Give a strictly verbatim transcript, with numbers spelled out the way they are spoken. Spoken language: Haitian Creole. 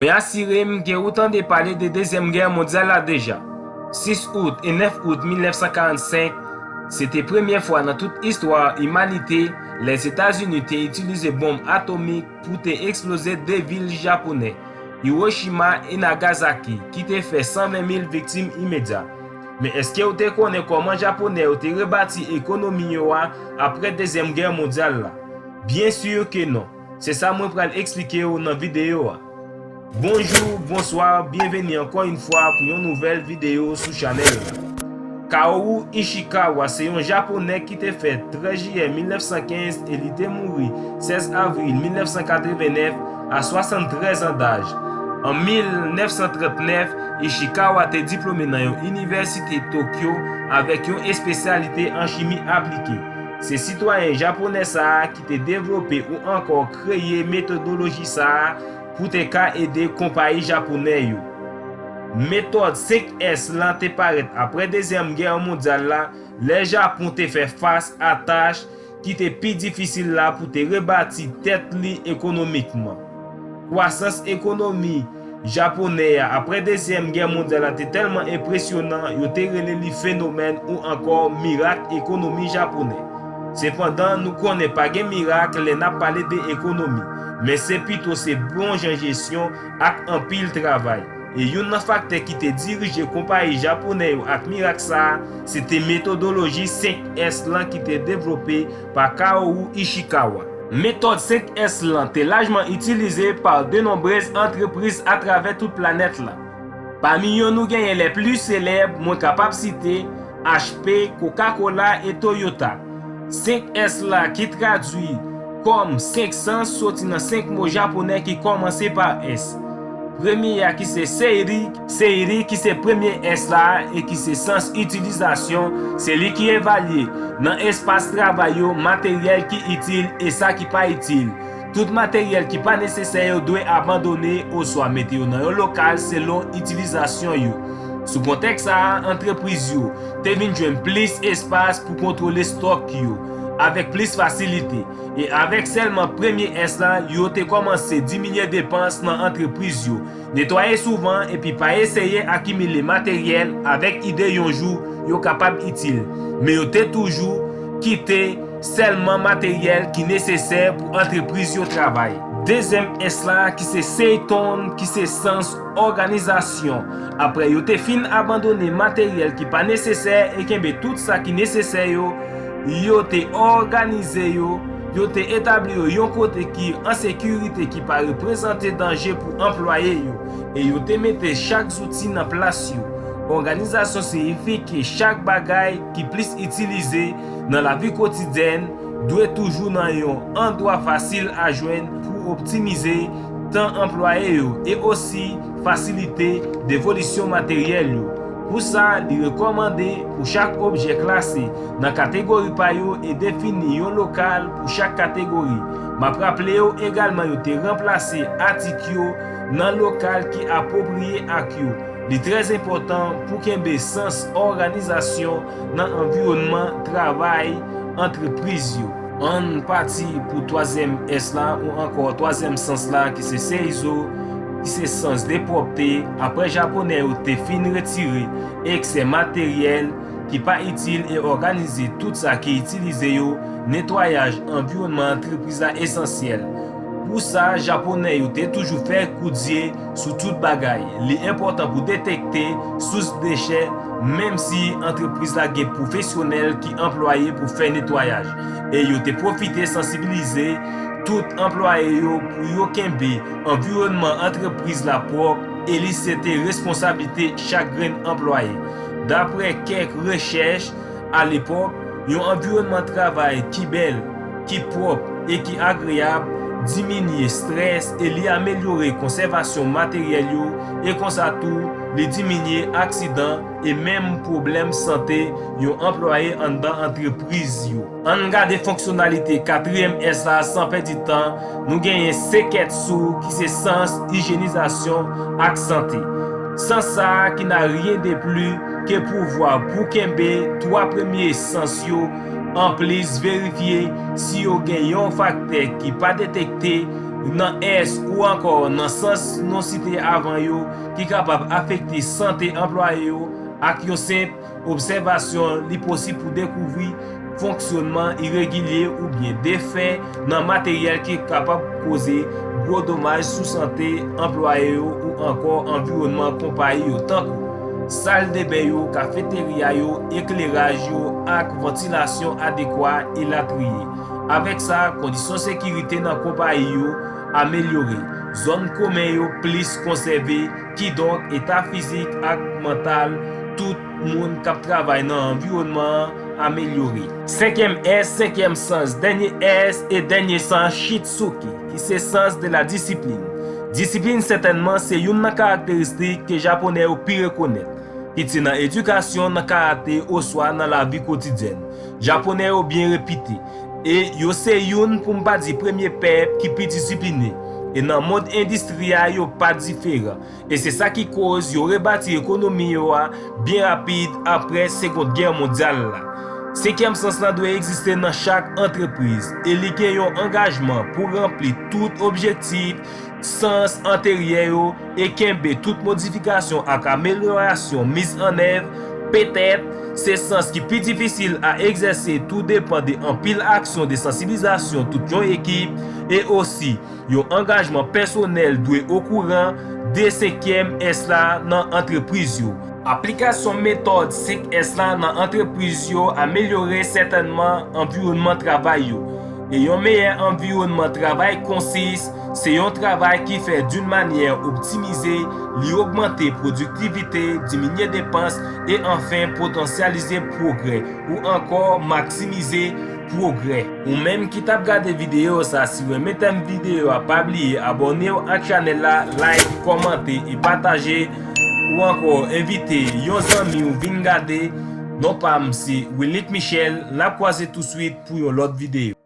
Mwen asire m ke ou tande pale de Dezyèm Gè Mondyal la deja. Sis out e nèf out mil nèf san karannsenk, se te premyè fwa nan tout istwa imanite Lèzetazini te itilize bonm atomik pou te eksploze de vil japonè, Hiroshima e Nagasaki, ki te fè san ven mil viktim imedya. Men èske w te konnen kòman Japonè yo te rebati ekonomi yo a apre Dezyèm Gè Mondyal la? Byen si ke non. Se sa mwen pral eksplike w nan videyo a. Bonjou, bonswa, byenveni ankò yon fwa pou yon nouvèl videyo sou chanèl la. Kaoru Ishikawa se yon Japonè ki te fèt trèz jiyè mil nèf san kenz e li te mouri sèz avril mil nèf san katreven nèf a swasanntrèz an daj. An mil nèf san trannèf, Ishikawa te diplome nan yon inivèsite Tokyo avèk yon espesyalite an chimi aplike. Se sitwayen japonè sa a ki te devlope ou ankò kreye metodoloji sa a pou te ka ede konpayi japonè yo. Metòd senk S lan te parèt apre Dezyèm Gè Mondyal la, lè Japon te fè fas a tach ki te pi difisil la pou te rebati tèt li ekonomikman. Kwasans ekonomi japonè a apre Dezyèm Gè Mondyal la te tèlman enpresyonan, yo te rele li fenomèn ou ankò mirak ekonomi japonè. Sepandan, nou konnen pa gen mirak lè n ap pale de ekonomi, men se pito se bon jan jesyon ak anpil travay. E youn nan faktè ki te dirije konpayi japonè yo ak mirak sa a, se te metodoloji senk S lan ki te devlope pa Kaoru Ishikawa. Metòd senk S lan te lajman itilize pa denonbrez antrepriz atravè tout planèt la. Pami yo nou genyen lè pli selèb, mwen kapab site H P, Coca-Cola e Toyota. Senk S la ki tradui kòm senk sans soti nan senk mo japonè ki kòmanse pa S. Premye a ki se seiri, seiri ki se premye S la e ki se sans itilizasyon, se li ki evalye nan espas travay yo materyèl ki itil e sa ki pa itil. Tout materyèl ki pa nesesè yo dwe abandone oswa mete yo nan yon lokal selon itilizasyon yo. Sou kontèks sa a, antrepriz yo te vin jwenn plis espas pou kontwole stòk yo avèk plis fasilite. E avèk sèlman premye S la, yo te kòmanse diminye depans nan antrepriz yo, netwaye souvan epi pa eseye akimile materyèl avèk ide yon jou yo kapab itil. Men yo te toujou kite sèlman materyèl ki nesesè pou antrepriz yo travay. Dezyèm S la, ki se seiton, ki se sans òganizasyon. Apre yo te fin abandone materyèl ki pa nesesè e kenbe tout sa ki nesesè yo, yo te òganize yo, yo te etabli yo yon kote ki an sekirite, ki pa reprezante danje pou anplwaye yo, e yo te mete chak zouti nan plas yo. Òganizasyon siyifi ke chak bagay ki plis itilize nan lavi kotidyèn dwe toujou nan yon andwa fasil a jwenn pou optimize tan anplwaye yo e osi fasilite devolisyon materyèl yo. Pou sa, li rekòmande pou chak objè klase nan kategori pa yo e defini yon lokal pou chak kategori. M ap raple w egalman yo te ranplase atik yo nan lokal ki apwopriye ak yo. Li trè enpòtan pou kenbe sans òganizasyon nan anviwònman travay antrepriz yo. Ann pati pou twazyèm S la, ou ankò twazyèm sans la, ki se seizo, ki se sans de pwòpte. Apre Japonè yo te fin retire eksè materyèl ki pa itil e òganize tout sa ki itilize yo, netwayaj anviwònman antrepriz la esansyèl. Pou sa, Japonè yo te toujou fè koudye sou tout bagay. Li enpòtan pou detekte sous dechè, menm si antrepriz la gen pwofesyonèl ki anplwaye pou fè netwayaj. E yo te pwofite sansibilize tout anplwaye yo pou yo kenbe anviwònman antrepriz la pwòp, e li se te responsablite chak grenn anplwaye. Dapre kèk rechèch, alepòk, yon anviwònman travay ki bèl, ki pwòp e ki agreyab diminye estrès e li amelyore konsèvasyon materyèl yo, e konsa tou, li diminye aksidan e menm pwoblèm sante yon anplwaye anndan antrepriz yo. Ann gade fonksyonalite katriyèm S la san pèdi tan, nou genyen senketsu, ki se sans ijyenizasyon ak sante. Sans sa a ki na rien de plus ke pouvwa pou kenbe twa premye sans yo, anplis verifye si yo gen yon faktè ki pa detekte nan S ou ankò nan sans nou site avan yo ki kapab afekte sante anplwaye yo. Ak yon senp obsèvasyon, li posib pou dekouvri fonksyònman iregilye oubyen defè nan materyèl ki kapab koze gwo domaj sou sante anplwaye yo ou ankò anviwònman konpayi yo, tankou saldeben yo, kafeterya yo, ekleraj yo ak vantilasyon adekwa, elatriye. Avèk sa, kondisyon sekirite nan konpayi yo amelyore, zòn komen yo plis konsève, kidonk eta fizik ak mantal tout moun k ap travay nan anviwònman an amelyore. Senkyèm S, senkyèm sans, dènye S e dènye sans, Shitsuki, ki se sans de la disiplin. Disiplin sètènman se youn nan karakteristik ke Japonè yo pi rekonèt, kit se nan edikasyon, nan karate, oswa nan lavi kotidyèn. Japonè yo byen repite, e yo se youn, pou m pa di premye pèp ki pi disipline. E nan mond endistri a, yo pa diferan. E se sa ki koz yo rebati ekonomi yo a byen rapid apre Segond Gè Mondyal la. Senkyèm sans lan dwe egziste nan chak antrepriz, e li gen yon angajman pou ranpli tout objektif sans anteryè yo e kenbe tout modifikasyon ak amelyorasyon miz an èv. Petèt, se sans ki pi difisil a egzèse, tou depan de anpil aksyon de sansibilizasyon tout yon ekip, e osi yon angajman pèsonèl dwe okouran de senkyèm S la nan antrepriz yo. Aplikasyon metòd senk S la nan antrepriz yo amelyore sètènman anviwònman travay yo. E yon meyè anviwònman travay konsis se yon travay ki fè d'une manyè optimize, li ogmante pwodiktivite, diminye depans, e anfen potansyalize pwogrè ou ankò maksimize pwogrè. Ou menm ki t ap gade videyo sa, si w renmen tèm videyo a, pa bliye abòne w ak chanèl la, like, kòmante e pataje, ou ankò envite yon zanmi w vin gade. Non pa m se Wilnick Michel, n ap kwaze touswit pou yon lòt videyo.